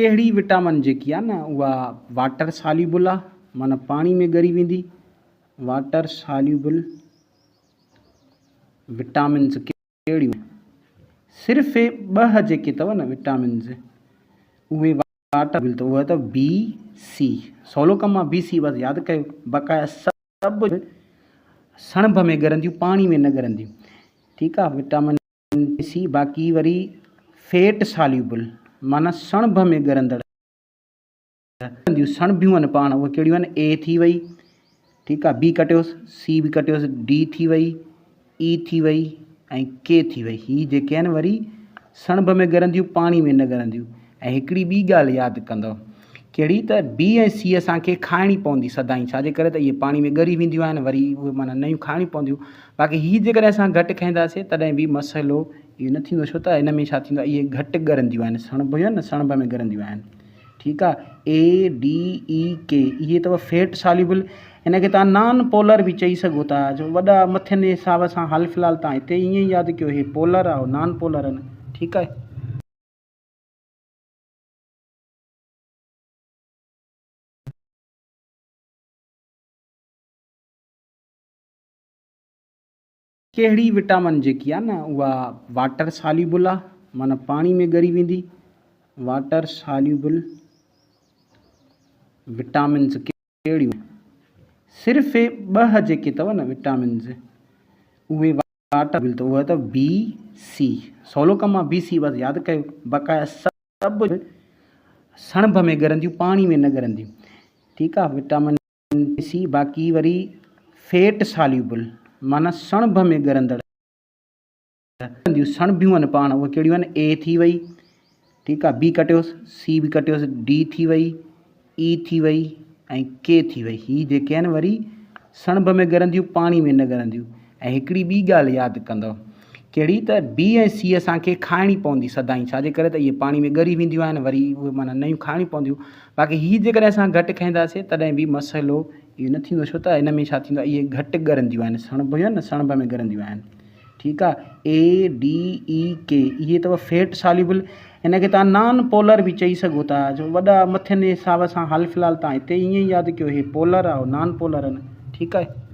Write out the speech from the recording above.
ڪهڙي وٽامن جيڪي آ نه اها واٽر ساليوبل آ معنيٰ پاڻي ۾ ڳري ويندي واٽر ساليوبل وٽامنز ڪهڙيون صرف ٻه جيڪي اٿو نه وٽامنز اهي واٽر ته اهي اٿو بي سي سولو ڪم آ بي سي بس ياد ڪيو بقايا سڀ سڻڀ ۾ ڳرنديون پاڻي ۾ نه ڳرنديون ٺيڪ آ وٽامن سي باقي وري فيٽ ساليوبل معنيٰ سڻڀ ۾ ڳرندڙ سڻڀيون آهن پاڻ اهي ڪهڙيون آهن اي ٿي وئي ٺيڪ آهي بي ڪٽيوس سي به ڪٽيوس ڊي ٿي وئي اي ٿي وئي ۽ ڪي ٿي وئي هي جيڪي آهن وري سڻڀ ۾ ڳرنديون پاڻي ۾ نه ڳرنديون ۽ هڪڙي ٻي ڳالهه ياد ڪندؤ ڪهڙي ته بي ۽ سي اسان کي کائڻي پوندي سدائين ڇا جي ڪري ته اهي پاڻي ۾ ڳري وينديون آهن وري اهي معنيٰ نيون کائڻيون پونديون باقي هي جيڪڏهن اسان گهٽ کائينداسين تڏهن به مسئلو اهو نه ٿيندو ڇو ته هن ۾ ڇا ٿيندو آهي اهي گهٽ ڳرنديون آهن سڻڀ هيون نه سڻڀ ۾ ڳرنديون آهن ٺيڪ آهي اي ڊي اي ڪي اهي اٿو فيٽ ساليوبل هن کي توهان نان پولر به چئي سگهو ٿا جو وڏا مٿين حساب سان حال في الحال توهان هتي ائين ئي ياد ڪيو هي پولر آهي نان پولر آهن ٺيڪ آهي. ڪهڙي وٽامن جيڪي آ نه اها واٽر ساليوبل آ معنيٰ پاڻي ۾ ڳري ويندي واٽر ساليوبل وٽامنز ڪهڙيون صرف ٻه جيڪي اٿو نه وٽامنز اهي واٽر ته اهي اٿو بي سي سولو ڪم آ بي سي بس ياد ڪيو بقايا سڀ سڻڀ ۾ ڳرنديون پاڻي ۾ نه ڳرنديون ٺيڪ آ وٽامن سي باقي وري فيٽ ساليوبل معنيٰ سڻڀ ۾ ڳرندڙ سڻڀيون آهن پاڻ اهي ڪهڙيون آهن اي ٿي وئي ٺيڪ آ بي ڪٽيوس سي به ڪٽيوس ڊي ٿي وئي اي ٿي وئي ۽ ڪي ٿي وئي هي جيڪي آهن وري سڻڀ ۾ ڳرنديون پاڻي ۾ نه ڳرنديون ۽ هڪڙي ٻي ڳالهه ياد ڪندؤ ڪهڙي ته بي ۽ سي اسان کي کائڻي پوندي سدائين ڇا جي ڪري ته اهي پاڻي ۾ ڳري وينديون آهن وري اهي معنيٰ نيون کائڻيون پونديون باقي هي جيڪڏهن اسان گهٽ کائينداسين تڏهن به مسئلو اهو نه ٿيندو ڇو ته هن ۾ ڇا ٿيندو آهي اهي گهٽ ڳرنديون آهن سڻڀ هيون نه سڻڀ ۾ ڳرنديون آهن ٺيڪ آهي اي ڊي اي ڪي اهي اٿو فيٽ ساليوبل هن کي توهان نان پولر به چئي سگهو ٿا جو وڏا مٿين حساب سان حال في الحال توهان هتي ائين ئي ياد ڪيو هي پولر آهي نان پولر آهن ٺيڪ آهي.